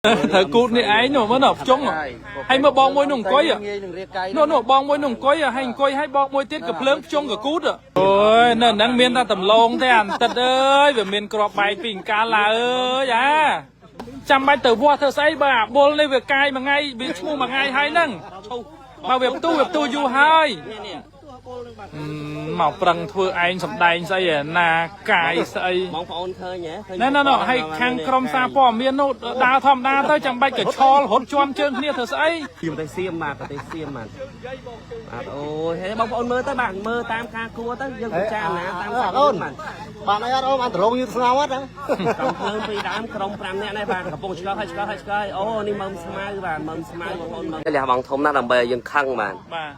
ត្រូវគូតនេះឯងនោះមើលនោះភ្ជុងហើយមើលបងមួយនោះអង្គុយ ងាយនឹងរាកាយ នោះនោះបងមួយនោះអង្គុយហើយអង្គុយហើយបងមួយទៀតក៏ភ្លើងភ្ជុងក៏គូតអូយនៅហ្នឹងមានតែដំឡងទេអានតិតអើយវាមានក្របបែកពីអង្កាឡាអើយអាចាំបាច់ទៅវាស់ធ្វើស្អីបើអាបុលនេះវាកាយមួយថ្ងៃវាឈ្មោះមួយថ្ងៃហើយហ្នឹងបើវាផ្ទុះវាផ្ទុះយូរហើយមកប្រឹងធ្វើឯងសំដែងស្អីឯណាកាយស្អី បងប្អូនឃើញហ៎ឃើញ ណែណែណែហើយខាងក្រុមសារព័ត៌មាននោះដើរធម្មតាទៅចាំបាច់កឆលរត់ជន់ជើងគ្នាធ្វើស្អី ប្រទេសសៀមបាទប្រទេសសៀមបាទបាទអូយហើយបងប្អូនមើលទៅបាទមើលតាមការគួរទៅយើងពិចារណាតាមសាច់ អូន បាទ បានអីអត់អូនបានដលងយឺតស្ងោអត់ហ៎ ក្រុមភ្លើងពីរដើមក្រុម5នាក់នេះបាទកំពុងឆ្កឹះហើយឆ្កឹះហើយឆ្កឹះហើយអូនេះមើមស្មៅបាទមើមស្មៅបងប្អូនមើលលះបងធំណាស់ដើម្បីឲ្យយើងខឹងបាទ បាទ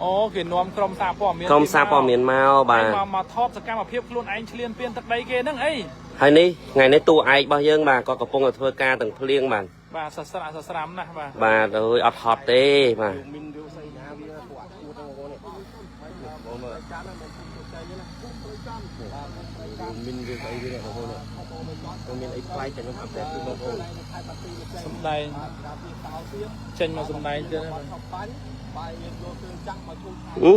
អូគេនាំក្រុមសារព័ត៌មាន ក្រុមសារព័ត៌មានមកបាទ មកមកថតសកម្មភាពខ្លួនឯងឈ្លានពានទឹកដីគេហ្នឹងអី ហើយនេះថ្ងៃនេះតួឯករបស់យើងបាទក៏កំពុងតែធ្វើការទាំងភ្លៀងបាទ បាទសស្រាសស្រាំណាស់បាទ បាទអើយអត់ហត់ទេបាទ មីនវាស្អីណាវាពួកអាគួតហ្នឹងបងប្អូននេះបងមើលមីនវាស្អីវានេះបងប្អូននេះខ្ញុំមានអីប្លែកតែខ្ញុំអាប់ដេតពីបងប្អូន សំដែងចេញមកសំដែងទៀតណាបាទ អឺ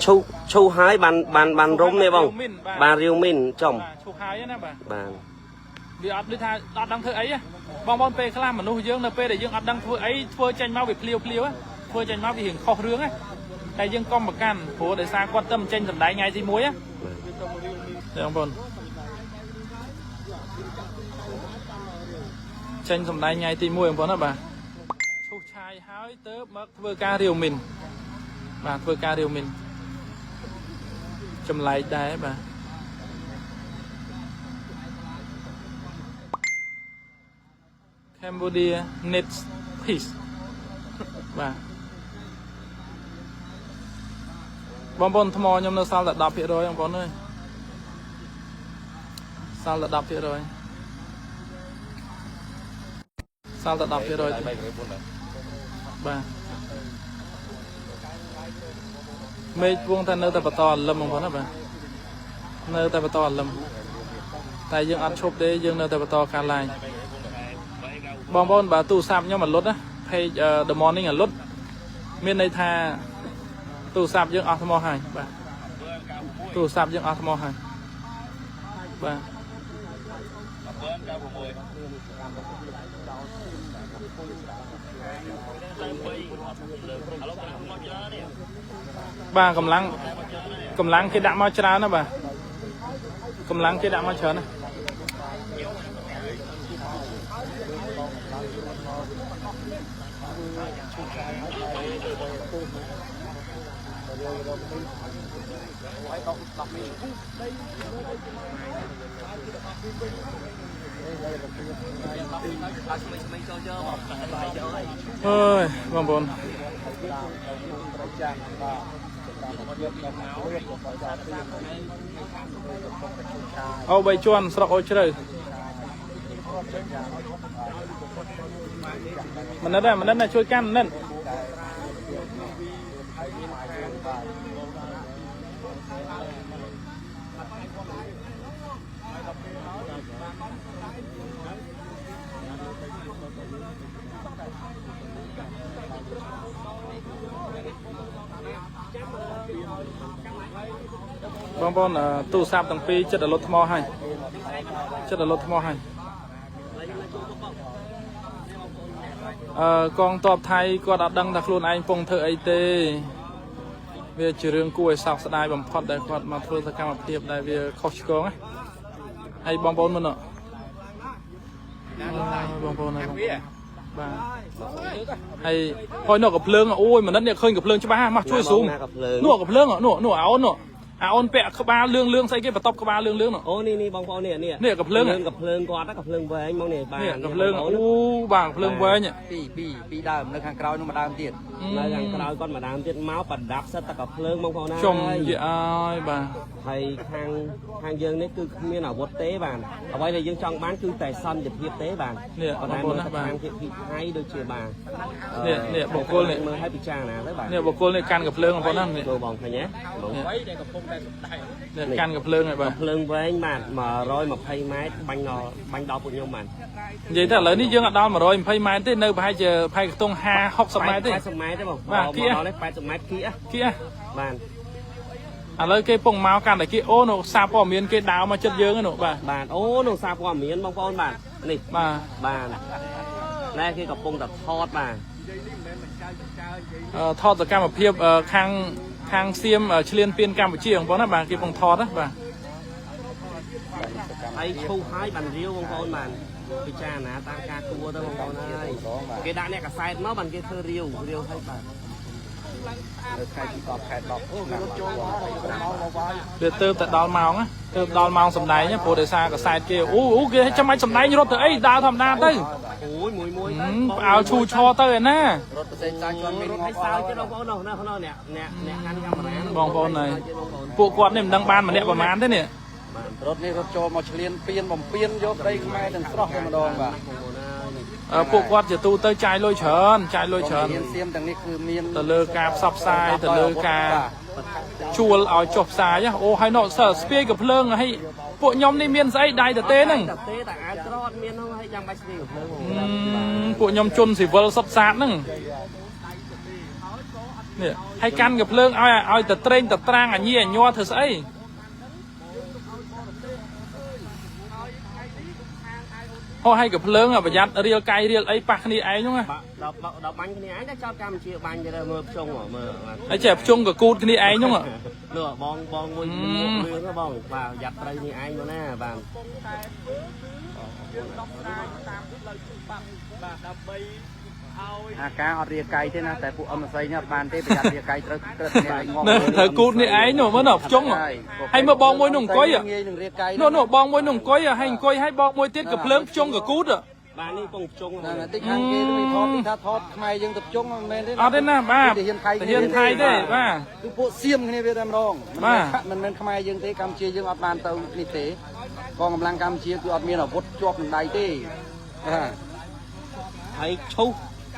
ឈូឈូហើយបានបានបានរុំនេះបង បានរាវមីនចំ បាទឈូសហើយណាបាទ បាទ វាអត់ដូចថាអត់ដឹងធ្វើអីហ៎បងប្អូនពេលខ្លះមនុស្សយើងនៅពេលដែលយើងអត់ដឹងធ្វើអីធ្វើចេញមកវាភ្លាវភ្លាវហ៎ធ្វើចេញមកវារៀងខុសរឿងហ៎តែយើងកុំប្រកាន់ព្រោះដោយសារគាត់ទៅចេញសំដែងថ្ងៃទី1ហ៎ បងប្អូនចេញសម្ដែងថ្ងៃទី1បងប្អូនណាបាទឈូសឆាយហើយទៅមកធ្វើការរាវមីនបាទធ្វើការរាវមីនចម្លែកដែរបាទ Cambodia needs peace បាទបងប្អូនថ្មខ្ញុំនៅសល់តែ10%បងប្អូនអើយសល់តែ10%សល់តែ10%ទេបាទមេឃពងតែនៅតែបន្តអលឹមបងប្អូនណាបាទនៅតែបន្តអលឹមតែយើងអត់ឈប់ទេយើងនៅតែបន្តការ live បងប្អូនបាទទូរស័ព្ទខ្ញុំអលុតណា page The Morning អលុតមានន័យថាទូរស័ព្ទយើងអស់ថ្មហើយបាទទូរស័ព្ទយើងអស់ថ្មហើយបាទបាទកម្លាំងកម្លាំងគេដាក់មកច្រើនណាស់បាទកម្លាំងគេដាក់មកច្រើនណាស់ អើយបងប្អូនអូបីជាន់ស្រុកអូជ្រៅមនិតមនិតណាជួយកាន់មនិតបងប្អូនទូរស័ព្ទទាំងពីរចិត្តឲ្យលុតថ្មហើយចិត្តឲ្យលុតថ្មហើយអឺកងតបថៃគាត់អត់ដឹងថាខ្លួនឯងពងធ្វើអីទេវាជារឿងគួរឲ្យសោកស្ដាយបំផុតដែលគាត់មកធ្វើសកម្មភាពដែលវាខុសឆ្គងណាហើយបងប្អូនមើលនោះបងប្អូនហើយបងប្អូនបាទហើយហើយនោះកំភ្លើងអូយមនិតនេះឃើញកំភ្លើងច្បាស់មកជួយស៊ូម ណាកំភ្លើង នោះកំភ្លើងនោះនោះអាអូននោះអាអូនពាក់ក្បាលលឿងលឿងស្អីគេបន្ទប់ក្បាលលឿងលឿងនោះ អូនេះនេះបងប្អូននេះនេះ នេះកំភ្លើង កំភ្លើងគាត់កំភ្លើងវែងមកនេះបាទ នេះកំភ្លើងអូបាទកំភ្លើងវែង ពីរពីរពីរដើមនៅខាងក្រោយនោះមួយដើមទៀត នៅខាងក្រោយគាត់មកដើមទៀតមកប្រដាប់សិតតែកំភ្លើងបងប្អូនណា ចំយាអើយបាទ ហើយខាងខាងយើងនេះគឺគ្មានអាវុធទេបាទអ្វីដែលយើងចង់បានគឺតែសន្តិភាពទេបាទ នេះបង ប៉ុន្តែ ប្អូនណាបាទ មើលទៅខាងភាគីថៃដូចជាបាទ នេះនេះបុគ្គលនេះ មើលឲ្យពិចារណាទៅបាទ នេះបុគ្គលនេះកាន់កំភ្លើងបងប្អូនណានេះ ចូលបងឃើញទេបង នេះ នេះកាន់កំភ្លើងហើយបាទ ភ្លើងវែងបាទ120ម៉ែត្របាញ់ដល់បាញ់ដល់ពួកខ្ញុំបាទ និយាយទៅឥឡូវនេះយើងអត់ដល់120ម៉ែត្រទេនៅប្រហែលជាប្រហែលខ្ទង់50 60ម៉ែត្រទេ 80ម៉ែត្រទេបង បាទគៀ មកដល់នេះ80ម៉ែត្រគៀ គៀ បាទ ឥឡូវគេពងមកកាន់តែគេអូនោះសារព័ត៌មានគេដើរមកចិត្តយើងហ្នឹងនោះបាទ បាទអូនោះសារព័ត៌មានបងប្អូនបាទនេះ បាទ បាទណែគេកំពុងតែថតបាទ ថតសកម្មភាពខាងខាងសៀមឈ្លានពានកម្ពុជាបងប្អូនណាបាទគេពងថតណាបាទ ហើយឈូសហើយបានរាវបងប្អូនបាទពិចារណាតាមការគួរទៅបងប្អូនហើយគេដាក់អ្នកកសែតមកបានគេធ្វើរាវរាវហើយបាទ នៅថ្ងៃទី10ខែ10ឆ្នាំ2025 វាទៅតែដល់ម៉ោងណាទៅដល់ម៉ោងសំដែងណាព្រោះដោយសារកសែតគេអូអូគេចាំបាច់សំដែងរត់ទៅអីដើរធម្មតាទៅ អូយមួយមួយទៅ ផ្អើលឈូឆរទៅឯណា រត់ប្រសេះសាច់គាត់មាន រត់ឲ្យសើចទៀតបងប្អូននោះនោះនោះអ្នកអ្នកអ្នកកាន់កាមេរ៉ានោះ បងប្អូនហើយពួកគាត់នេះមិនដឹងបានម្នាក់ប្រមាណទេនេះ រត់នេះរត់ចូលមកឆ្លៀនពៀនបំពៀនយកដីខ្មែរទាំងស្រស់តែម្ដងបាទ បងប្អូនហើយនេះ ពួកគាត់ជាទូទៅចាយលុយច្រើនចាយលុយច្រើន មានសៀមទាំងនេះគឺមាន ទៅលើការផ្សព្វផ្សាយទៅលើការជួលឲ្យចុះផ្សាយណាអូហើយនោះសើស្ពាយកំភ្លើងឲ្យពួកខ្ញុំនេះមានស្អីដៃទៅទេហ្នឹង តែទេតែអាវក្រអត់មានហ្នឹងហើយចាំបាច់ស្ពីកំភ្លើងបង អឺពួកខ្ញុំជន់ស៊ីវិលសុតសាតហ្នឹងនេះហើយកាន់កំភ្លើងឲ្យឲ្យតែត្រេងតែត្រាងអញីអញ័រធ្វើស្អីអូហើយកំភ្លើងប្រយ័ត្នរៀលកាយរៀលអីប៉ះគ្នាឯងហ្នឹងណា បាទដល់ដល់បាញ់គ្នាឯងតែចោតកម្ពុជាបាញ់ទៅមើលភ្ជុងមើលបាទ ហើយចេះភ្ជុងកគូតគ្នាឯងហ្នឹង នោះបងបងមួយលឿងបងបាទយ៉ាត់ត្រីនេះឯងមកណាបាទ អាការអត់រាកាយទេណាតែពួកអមសីនេះអត់បានទេប្រយ័ត្នរាកាយត្រូវត្រូវគ្នាឯងងាប់ នៅត្រូវគូតនេះឯងនោះមើលនោះភ្ជុងហើយមើលបងមួយនោះអង្គុយ ងាយនឹងរាកាយ នោះនោះបងមួយនោះអង្គុយហើយអង្គុយហើយបងមួយទៀតកំភ្លើងភ្ជុងកគូត បាទនេះពងភ្ជុង ហ្នឹងតិចខាងគេទៅថតទីថាថតខ្មែរយើងទៅជុងមិនមែនទេ អត់ទេណាបាទ ទាហានថៃ ទាហានថៃទេបាទ គឺពួកសៀមគ្នាវាតែម្ដង បាទ មិនមែនខ្មែរយើងទេកម្ពុជាយើងអត់បានទៅនេះទេកងកម្លាំងកម្ពុជាគឺអត់មានអាវុធជាប់នឹងដៃទេបាទ ហើយឈូស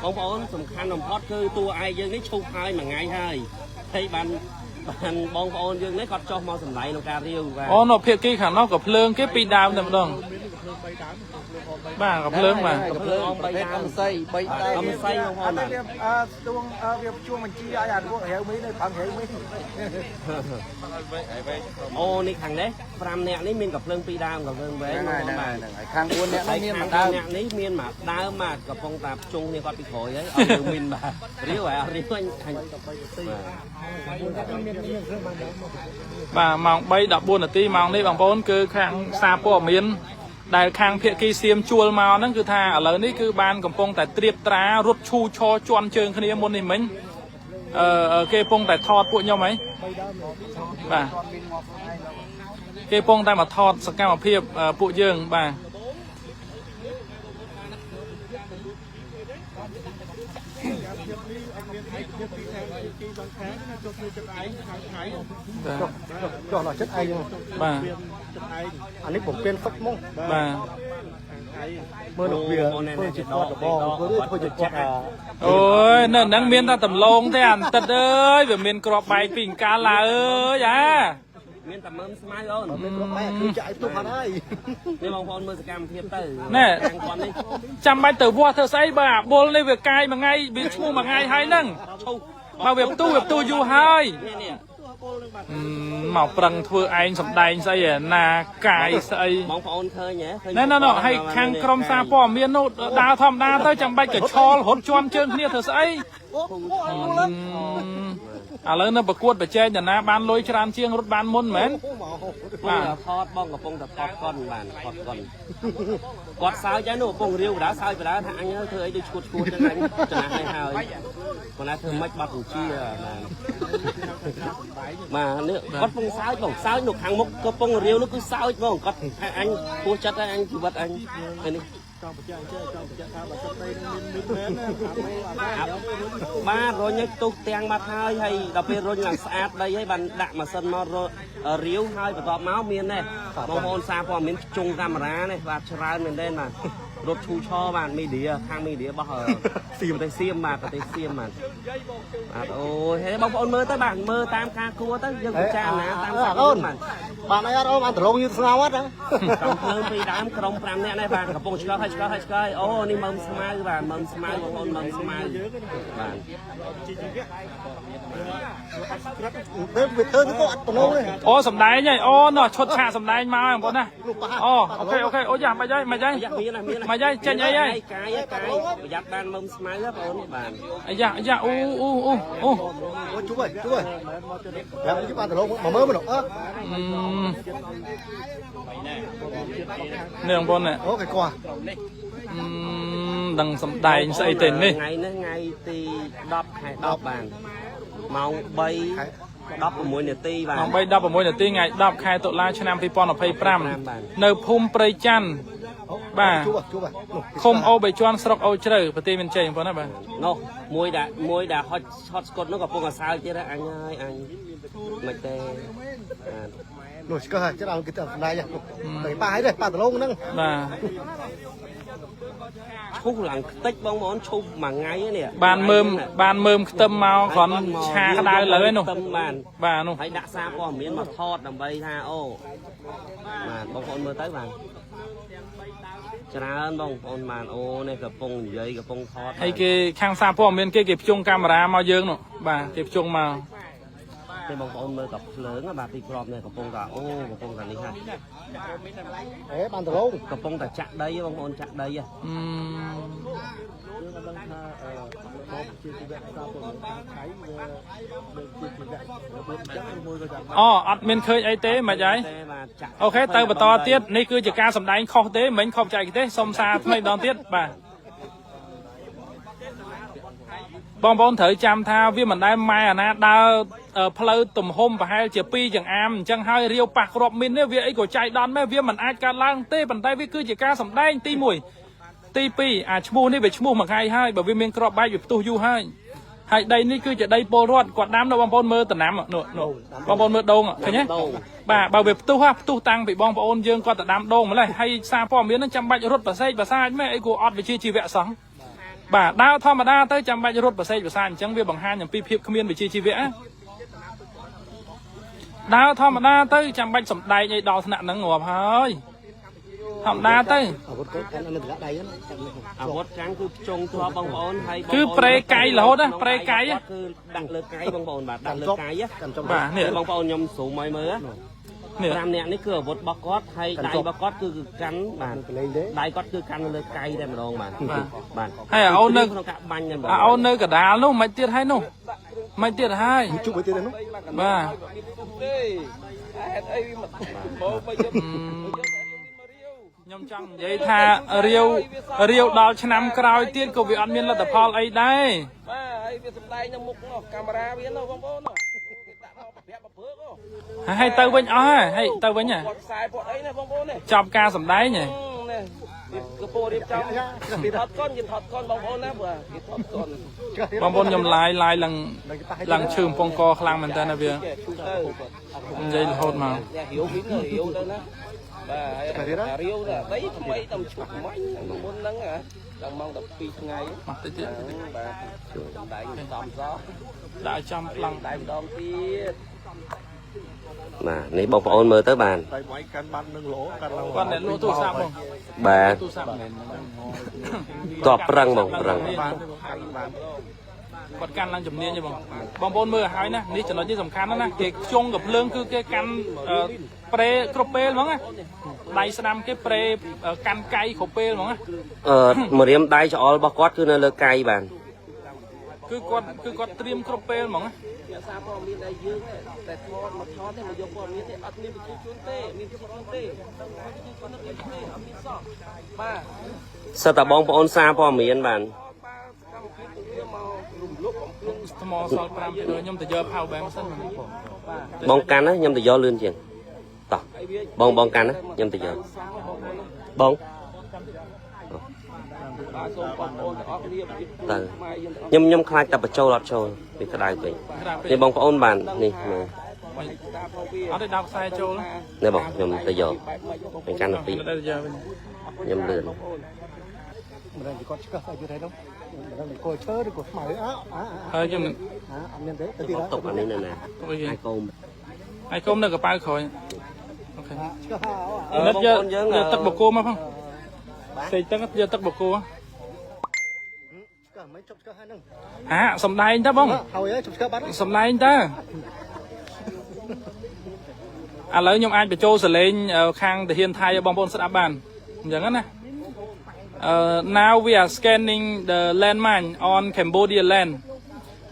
បងប្អូនសំខាន់បំផុតគឺតួឯងយើងនេះឈូសហើយមួយថ្ងៃហើយហើយបានបានបងប្អូនយើងនេះគាត់ចុះមកសម្ដែងក្នុងការរាវបាទ អូនោះភាគីខាងនោះក៏ភ្លើងគេពីរដើមតែម្ដងបាទក៏ភ្លើងបាទ កំភ្លើងប្រភេទអំសី3ដើម អំសីបងប្អូនបាទ វាអឺស្ទួងអឺវាជួងបញ្ជីឲ្យអាពួករាវមីនៅផឹងរាវមី អូនេះខាងនេះ5នាក់នេះមានកំភ្លើងពីរដើមកំភ្លើងវែង ហ្នឹង បង ហើយ ប្អូនបាទ ហ្នឹងហើយខាង4នាក់នោះមានមួយដើម អ្នកនេះមានមួយដើមបាទកំពុងតែជុងគ្នាគាត់ពីក្រោយហើយអត់រាវមីនបាទរាវហើយអត់រាវអញអញ បាទម៉ោង3:14នាទីម៉ោងនេះបងប្អូនគឺខាងសារព័ត៌មានដែលខាងភាគីសៀមជួលមកហ្នឹងគឺថាឥឡូវនេះគឺបានកំពុងតែត្រៀបត្រារត់ឈូឆរជន់ជើងគ្នាមុននេះមិញអឺគេកំពុងតែថតពួកខ្ញុំហីបាទគេកំពុងតែមកថតសកម្មភាពពួកយើងបាទ បាទ ចុះដល់ចិត្តឯង បាទ អានេះបំពេញសុកមក បាទ មើលលោកវាធ្វើជាគាត់ដបងធ្វើធ្វើជាគាត់អា អូយនៅហ្នឹងមានតែដំឡូងទេអាន្តិតអើយវាមានក្របបែកពីអង្កាឡាអើយអា មានតែមើមស្មៅអូន មានគ្រប់បែកគឺចាក់ឲ្យទុកអត់ហើយ នេះបងប្អូនមើលសកម្មភាពទៅខាងគាត់នេះ ចាំបាច់ទៅវាស់ធ្វើស្អីបើអាបុលនេះវាកាយមួយថ្ងៃវាឈ្មោះមួយថ្ងៃហើយហ្នឹង ឈូស បើវាផ្ទុះវាផ្ទុះយូរហើយ នេះនេះ មកប្រឹងធ្វើឯងសំដែងស្អីឯណាកាយស្អី បងប្អូនឃើញហ៎ឃើញ ណែណែណែហើយខាងក្រុមសារព័ត៌មាននោះដើរធម្មតាទៅចាំបាច់កឆលរត់ជន់ជើងគ្នាធ្វើស្អីឥឡូវនៅប្រកួតប្រជែងតាណាបានលុយច្រើនជាងរត់បានមុនមែន បាទថតបងកំពុងតែថតកុនបាទថតកុនគាត់សើចហើយនោះកំពុងរាវបដាសើចបដាថាអញធ្វើអីដូចឈួតឈួតចឹងអញចំណាស់ហើយហើយគាត់ណាធ្វើម៉េចបាត់បញ្ជាបាទបាទនេះគាត់ពងសើចបងសើចនោះខាងមុខកំពុងរាវនោះគឺសើចបងគាត់ថាអញពោះចិត្តហើយអញជីវិតអញពេលនេះ ចង់បញ្ជាក់ចេះចង់បញ្ជាក់ថាបើទឹកដីនឹងមានមែនណា បាទរុញឲ្យផ្ទុះទាំងបាត់ហើយហើយដល់ពេលរុញឡើងស្អាតដីហើយបានដាក់ម៉ាស៊ីនមករាវហើយបន្ទាប់មកមាននេះបងប្អូនសារព័ត៌មានជុងកាមេរ៉ានេះបាទច្រើនមែនទែនបាទ រត់ឈូឆបាទមីឌីខាងមីឌីរបស់សៀមប្រទេសសៀមបាទប្រទេសសៀមបាទបាទអូយហេបងប្អូនមើលទៅបាទមើលតាមការគួរទៅយើងពិចារណាតាមសាច់ អូន បាទ បានអីអត់អូនបានដលងយឺតស្ងោអត់ ក្រុមភ្លើងពីរដើមក្រុម5នាក់នេះបាទកំពុងឆ្កឹះហើយឆ្កឹះហើយឆ្កឹះហើយអូនេះមើមស្មៅបាទមើមស្មៅបងប្អូនមើមស្មៅបាទ ពេលវាធ្វើទៅក៏អត់តំណងទេ អូសំដែងហើយអូណោះឈុតឆាកសំដែងមកហើយបងប្អូនណាអូ OK OK អូយ៉ាមិនហើយមិនហើយ យ៉ាមានណាមាន មិនហើយចេញអីហើយ កាយកាយប្រយ័ត្នបានមើមស្មៅបងប្អូនបាទ អាយ៉ាអាយ៉ាអូអូអូអូ អូជួយជួយចាំជិះបានដលងមកមើលមកអឺ នេះបងប្អូននេះ អូគេកោះ ដឹងសំដែងស្អីទេនេះ ថ្ងៃនេះថ្ងៃទី10ខែ10បាទម៉ោង3 16នាទីបាទ ម៉ោង3:16នាទីថ្ងៃ10ខែតុលាឆ្នាំ2025នៅភូមិព្រៃច័ន្ទបាទ ជួយជួយ ឃុំអូបីជាន់ស្រុកអូជ្រៅប្រទេសមានជ័យបងប្អូនណាបាទ នោះមួយដែលមួយដែលហុចហុចស្កុតនោះកំពុងតែសើចទៀតអញហើយអញមិនទេបាទ នោះស្កោះចិត្តឲ្យគេទៅសម្ដែងតែប៉ាហើយទេប៉ាដលងហ្នឹង បាទ ឈុះឡើងខ្ទេចបងប្អូនឈុះមួយថ្ងៃនេះ បានមើមបានមើមខ្ទឹមមកគ្រាន់ឆាក្តៅលើឯនោះ ខ្ទឹមបាន បាទនោះ ហើយដាក់សារព័ត៌មានមកថតដើម្បីថាអូបាទបងប្អូនមើលទៅបាទច្រើនបងប្អូនបានអូនេះកំពុងនិយាយកំពុងថត ហើយគេខាងសារព័ត៌មានគេគេភ្ជង់កាមេរ៉ាមកយើងនោះបាទគេភ្ជង់មក ទេបងប្អូនមើលกับភ្លើងបាទទីក្របនេះកំពុងតែអូកំពុងតែនេះហើយ អេបានដលង កំពុងតែចាក់ដីបងប្អូនចាក់ដី អឺ យើងអត់ដឹងថាបងជាជីវៈសារព័ត៌មានខាងថៃវាដូចជាជីវៈរបៀបអញ្ចឹងឬមួយក៏យ៉ាង អូអត់មានឃើញអីទេមិនហើយ ទេបាទចាក់ OK ទៅបន្តទៀតនេះគឺជាការសម្ដែងខុសទេមិញខុសបច្ចេកទេសសុំសារថ្មីម្ដងទៀតបាទបងប្អូនត្រូវចាំថាវាមិនដែលម៉ែអាណាដើរផ្លូវទំហំប្រហែលជា2ចង្អាមអញ្ចឹងហើយរាវប៉ះគ្រាប់មីននេះវាអីក៏ចៃដន្យដែរវាមិនអាចកើតឡើងទេប៉ុន្តែវាគឺជាការសម្ដែងទី1ទី2អាឈ្មោះនេះវាឈ្មោះមួយថ្ងៃហើយបើវាមានគ្រាប់បែកវាផ្ទុះយូរហើយហើយដីនេះគឺជាដីពលរដ្ឋគាត់ដាំនៅបងប្អូនមើលតំណាំនោះនោះបងប្អូនមើលដូងឃើញទេ ដូង បាទបើវាផ្ទុះហ่ะផ្ទុះតាំងពីបងប្អូនយើងគាត់ទៅដាំដូងម្លេះហើយសារព័ត៌មានហ្នឹងចាំបាច់រត់ប្រសេកប្រសាចមែនអីគួរអត់វិជាជីវៈសោះបាទដើរធម្មតាទៅចាំបាច់រត់ប្រសេកប្រសាចអញ្ចឹងវាបង្ហាញអំពីភាពគ្មានវិជាជីវៈណាដើរធម្មតាទៅចាំបាច់សំដែងឲ្យដល់ថ្នាក់ហ្នឹងងាប់ហើយធម្មតាទៅ អាវុធគាត់កាន់នៅដៃហ្នឹង អាវុធកាំងគឺភ្ជង់ជាប់បងប្អូនហើយ គឺប្រេកៃរហូតណាប្រេកៃ គឺដាក់លើកៃបងប្អូនបាទដាក់លើកៃ កាន់ចំ បាទនេះ បងប្អូនខ្ញុំស៊ូមឲ្យមើល នេះ 5នាក់នេះគឺអាវុធរបស់គាត់ហើយដៃរបស់គាត់គឺកាន់បាទ កលេងទេ ដៃគាត់គឺកាន់នៅលើកៃតែម្ដងបាទបាទ ហើយអាអូននៅ ក្នុងការបាញ់តែម្ដង អាអូននៅកដាលនោះមិនទៀតហើយនោះមិនទៀតហើយ ជុំទៅទៀតនោះ បាទ ទេហេតុអីវាមកមកមកយក ខ្ញុំចង់និយាយថារាវរាវដល់ឆ្នាំក្រោយទៀតក៏វាអត់មានលទ្ធផលអីដែរ បាទហើយវាសំដែងនៅមុខនោះកាមេរ៉ាវានោះបងប្អូននោះគេដាក់មកប្រភពប្រភើកអូ ហើយទៅវិញអស់ហើយហើយទៅវិញហ៎ គាត់ខ្សែគាត់អីណាបងប្អូននេះ ចប់ការសម្ដែងហ៎ នេះកំពុងរៀបចំថតកុនគេថតកុនបងប្អូនណាព្រោះគេថតកុន បងប្អូនខ្ញុំឡាយឡាយឡើងឡើងឈឺកំពងកខ្លាំងមែនតើណាវា គេឈូទៅ និយាយរហូតមក អ្នករាវវិញរាវទៅណាបាទហើយរាវទៅដីថ្មីតាមឈុតមិញមុនហ្នឹងដល់ម៉ោង12ថ្ងៃ មកតិចទៀត បាទសំដែងសំសោះ ដាក់ឲ្យចំប្លង់ តែម្ដងទៀត បាទនេះបងប្អូនមើលទៅបាទ តែបងឯងកាន់បាននឹងល្អកាន់ឡើង គាត់អ្នកលក់ទូរស័ព្ទបង បាទ ទូរស័ព្ទ តបប្រឹងបងប្រឹង គាត់កាន់ឡើងជំនាញទេបងបងប្អូនមើលឲ្យហើយណានេះចំណុចនេះសំខាន់ណាស់ណាគេខ្ជងกับភ្លើងគឺគេកាន់អឺប្រេគ្រប់ពេលហ្មងណាដៃស្ដាំគេប្រេកាន់កៃគ្រប់ពេលហ្មងណា អឺម្រាមដៃច្អល់របស់គាត់គឺនៅលើកៃបាទ គឺគាត់គឺគាត់ត្រៀមគ្រប់ពេលហ្មងណា អ្នកសារព័ត៌មានដែលយើងតែថតមកថតទេមកយកព័ត៌មានទេអត់មានប្រជាជនទេមានប្រជាជនទេប្រជាជនទេអត់មានសោះបាទ សិតតែបងប្អូនសារព័ត៌មានបាទ បាទសកម្មភាពពង្រាមករំលោភបំពាន ថ្មសល់5%ខ្ញុំទៅយក power bank សិន បងកាន់ណាខ្ញុំទៅយកលឿនជាងតោះបងបងកាន់ណាខ្ញុំទៅយកបង បាទសូមបងប្អូនទាំងអស់គ្នាប្រជាជន ទៅ ខ្មែរយើងទាំងអស់ ខ្ញុំខ្ញុំខ្លាចតែបញ្ចូលអត់ចូលវាក្តៅពេកនេះបងប្អូនបាទនេះមើល តាមផងវា អត់ទេដោកខ្សែចូល នេះបងខ្ញុំទៅយក បែបម៉េចបង ខ្ញុំកាន់ទៅពី ទៅយកវិញ ខ្ញុំលឿន ប្អូន មិនដឹងគាត់ឆ្កឹះស្អីទៀតហើយនោះមិនដឹងគល់ឈើឬក៏ស្មៅអើអា ហើយខ្ញុំ អាអត់មានទេទៅទៀត ទុកអានេះនៅណា ទុកអីគេ អាយកុំ ហើយកុំនៅកប៉ៅក្រោយអូខេ ឆ្កឹះអើ និតយកយកទឹកបកគោមកផងសេកទឹកយកទឹកបកគោ ឆ្កឹះមិនជប់ឆ្កឹះហើយហ្នឹង ហាសំដែងតើបង ហើយហើយជប់ឆ្កឹះបាត់ហើយ សំដែងតើឥឡូវខ្ញុំអាចបញ្ចូលសលេងខាងទាហានថៃឲ្យបងប្អូនស្ដាប់បានអញ្ចឹងណាអឺ Now we are scanning the landmine on Cambodia land,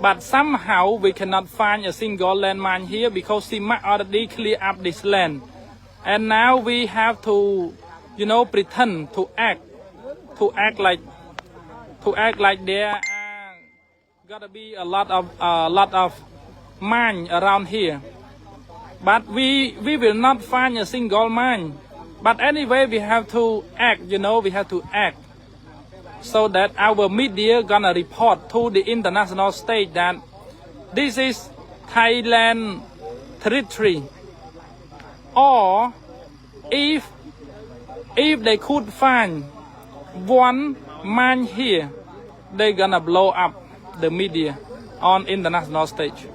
but somehow we cannot find a single landmine here because CMAC already clear up this land, and now we have to pretend to act like there are gotta be a lot of mine around here, but we will not find a single mine. But anyway, we have to act. We have to act so that our media gonna report to the international stage that this is Thailand territory, or if they could find one mine here, they gonna blow up the media on international stage.